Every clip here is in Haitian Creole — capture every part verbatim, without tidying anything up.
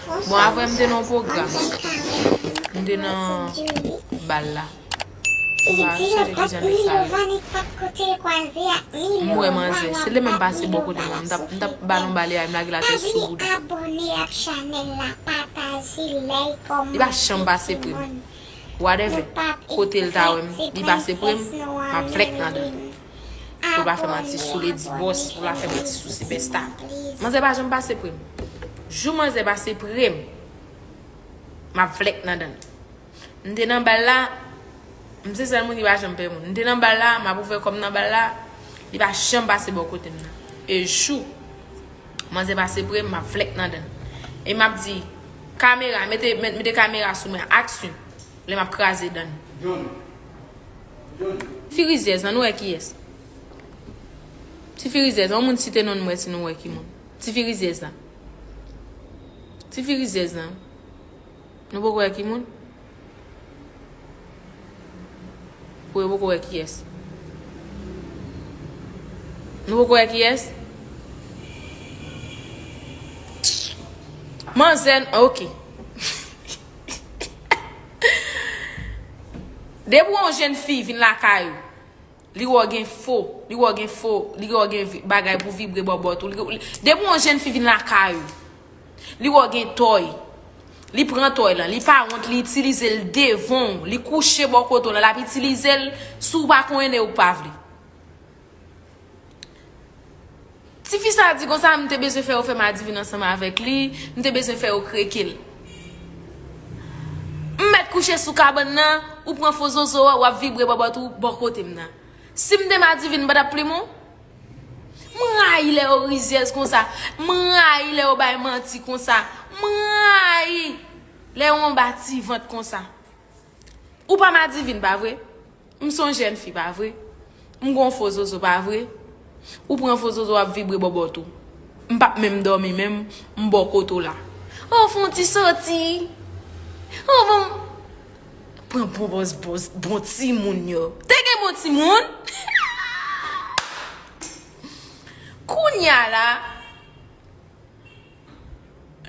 Bon, avè m te nan yon pwogram. M te nan bal la. M pa sonje kijan nèg sa ye. M wè manzè. Se li menm pase bò kote mwen. M t ap, m t ap ba l yon bale a, m lage l atè sou bouda. Li pa janm pase pre m. Whatever. Kote l ta wè m, li pase pre m, m ap flèk nan dan l. Pou l pa fè manti sou Lady Boss, pou l pa fè manti sou Sibesta. Manzè pa janm pase pre m. Jou manzè pase pre m, m ap flèk nan dan l. M te nan bal la, m se sèl moun ki pa janm pè moun. M te nan bal la, m ap ouvè kò m nan bal la, li pa janm pase bò kote m nan. E jou manzè pase pre m, m ap flèk nan dan l. E m ap di, kamera, mete, met- mete kamera sou mwen, aksyon. Lè m ap kraze dan l. John. John. Ti fi rizyèz lan, nou wè kiyès? Ti fi rizyèz lan, yon moun site non m wè si nou wè ki moun. Ti fi rizyèz lan. Ti fi rizyèz lan. Nou poko wè ki moun? Pou yo poko wè kiyès. Nou poko wè kiyès? Manzè, ok. Depi yon jèn fi vin lakay ou, li wè w gen fo, li wè w gen fo, li wè w gen vi- bagay pou vibre bòbòt ou. Li- li- Depi yon jèn fi vin lakay ou, li wè w gen tòy. Li pran tòy lan, li pa wont, li itilize l devan w, li kouche bò kote w lan, l ap itilize l, si w pa konnen ou pa vle. Tifi sa di konsa, m te bezwen fè yo fè madivin ansanm avèk li, m te bezwen fè yo kreke l. M mèt kouche sou kabann nan, ou pran fo zozo a, w ap vibre bòbòt ou bò kote m nan. Si m te madivin, m pa t ap plim ou? M rayi lè yo rizyèz konsa, m rayi lè yo bay manti konsa, m rayi lè yo anba ti vant konsa. Ou pa madivin, pa vre? M se yon jèn fi, pa vre? M gon fo zozo, pa vre? Ou pran fo zozo, w ap vibre bòbòt ou. M p ap menm dòmi menm, m bò kote w la. O, fè yon ti soti. O, bon. Pran bon bòs, bòs, bon timoun yo. Te gen bon timoun? Kounye a la,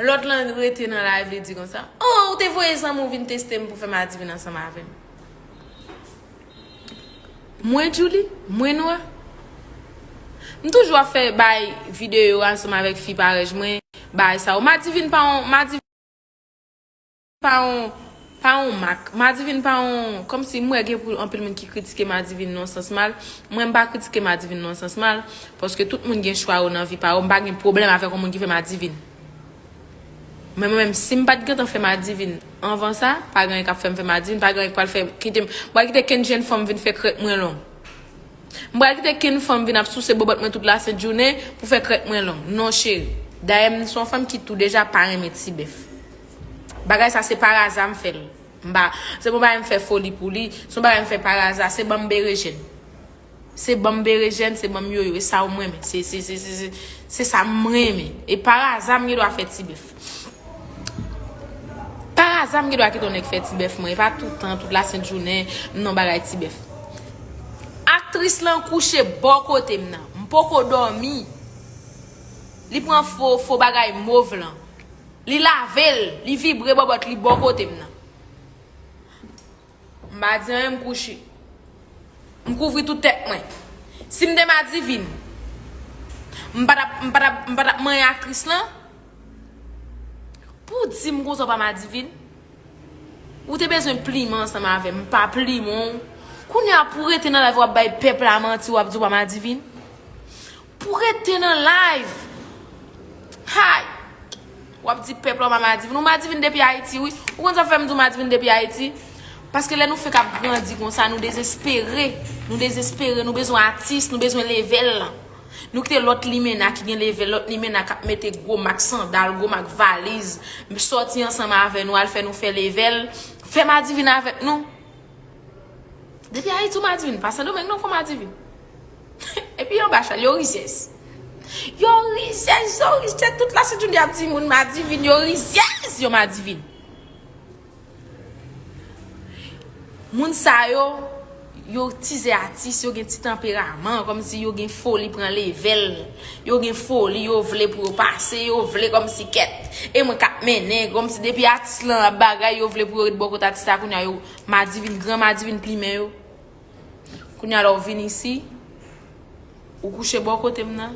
lòt lan rete nan live, li di konsa, "O, ou te voye zanmi w vin teste m pou fè madivin ansanm avè m." Mwen, Djouly, mwen nwa. M toujou ap fè bay videyo ansanm avèk fi parèj mwen, bay sa yo. Madivin pa yon, madivin pa yon, pa yon mak. Madivin pa yon, kòmsi m wè gen pou anpil moun ki kritike madivin nan yon sans mal. Mwen, m pa kritike madivin nan yon sans mal, paske tout moun gen chwa yo nan vi pa yo. M pa gen pwoblèm avèk yon moun ki fè madivin. Men mwen menm, si m pa t gentan fè madivin anvan sa, pa gen anyen k ap fè m fè madivin, pa gen anyen k pral fè, kite m, m pral kite kenn jèn fanm vin fè krèk mwen long. M pral kite kenn fanm vin ap souse bòbòt mwen tout lasent jounen pou fè krèk mwen long. Non, cheri. Dayè, m se yon fanm ki tou deja pa renmen ti bèf. Bagay sa, se paraza m fè l. M pa, se pa yon bagay m fè foli pou li, se yon bagay m fè paraza, se ban m berejèn. Se ban m berejèn, se ban m yoyo, e sa w m renmen. Se, se, se, se, se, se sa m renmen. E paraza, m gen dwa fè ti bèf. Paraza, m gen dwa kite yon nèg fè ti bèf mwen. E pa tout tan, tout lasent jounen, m nan bagay ti bèf. Aktris lan kouche bò kote m nan. M poko dòmi. Li pran fo, fo bagay mov lan. Li lave l, li vibre bòbòt li bò kote m nan. M pa di anyen, m kouche. M kouvri tout tèt mwen. Si m te madivin, m pa t ap, m pa t ap, m pa t ap manyen aktris lan. Pou w di m konsa w pa madivin? Ou te bezwen plimen ansanm avè m, m pa plimen w. Kounye a pou w rete nan live w ap bay pèp la manti, w ap di w pa madivin. Pou rete nan live. Hay! W ap di pèp la w pa madivin. Ou madivin depi Ayiti, wi. Ou konn sa fè m di w madivin depi Ayiti? Paske lè nou fenk ap grandi konsa, nou dezespere. Nou dezespere, nou bezwen atis, nou bezwen level. Nou kite lòt limena ki gen level, lòt limena k ap mete gwo mak sandal, gwo mak valiz, sòti ansanm avè nou, al fè nou fè level. Fè madivin avèk nou. Depi Ayiti ou madivin, pa Sendomeng non, fò madivin. Epi anba chal, yo rizyèz. Yo rizyèz, yo rizyèz, tout lasent jounen y ap di moun madivin, yo rizyèz, yo madivin. Moun sa yo, Yo tizè atis, yo gen ti tanperaman, kòmsi yo gen foli pran levèl. Yo gen foli, yo vle pou yo pase, yo vle kòmsi kèt. E mwen k ap mennen, kòmsi depi atis lan ap bagay, yo vle pou yo ret bò kote atis la, kounye a yo, Madivin, gran Madivin plimen yo. Kounye a la w vin isi, ou kouche bò kote m nan.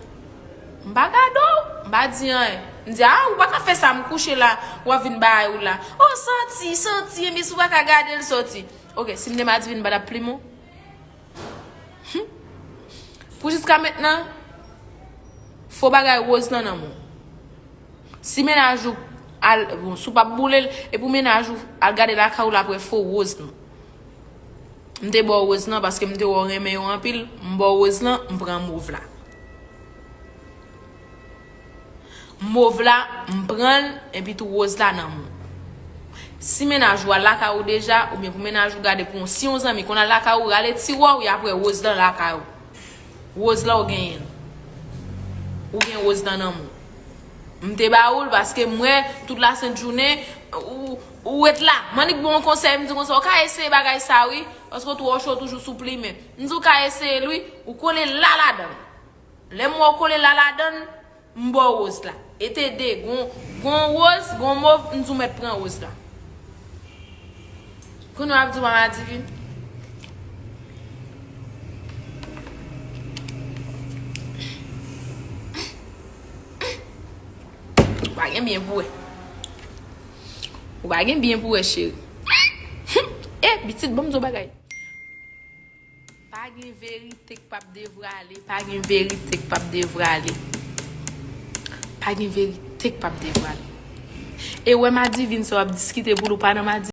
M pa gade w, m pa di anyen. M di, a, ou pa ka fè sa, m kouche la, w ap vin bay ou la. O, santi, santi, ebyen si w pa ka gade l, soti. Oke, si m te Madivin, m pa t ap plimen w. Pou jiska mentnan, fo bagay woz lan nan men w. Si mennaj ou al, bon, si w p ap boule l, e pou mennaj ou al gade lakay ou la apre fo woz lan. M te ba w woz lan paske m te wè w renmen yo anpil, m ba w woz lan, m pran mov la. Mov la, m pran l, epi tou woz la nan men w. Si mennaj ou al lakay ou deja, oubyen pou mennaj ou gade pou yon, si yon zanmi konn al lakay ou, rale ti wòy, apre woz lan lakay ou. Woz la ou genyen l. Ou gen woz lan nan men w. M te ba ou l paske m wè tout lasent jounen, ou, ou ret la. M annik ba w yon konsèy, m di konsa, ou ka eseye bagay sa wi, paske w twò cho toujou sou plimen. M di w ka eseye l wi, ou kole la ladan l. Lè m wè w kole la ladan l, m ba w woz la. E te de, gon, gon woz, gon mov, m di w mèt pran woz la. Kounye w ap di w pa Madivin. Ou pa gen byen pou wè. Ou pa gen byen pou wè, cheri. E, pitit, ban m di w bagay. Pa gen verite k p ap devwale, pa gen verite k p ap devwale. Pa gen verite k p ap devwale. E wè Madivin sa w ap diskite pou l ou pa nan Madivin.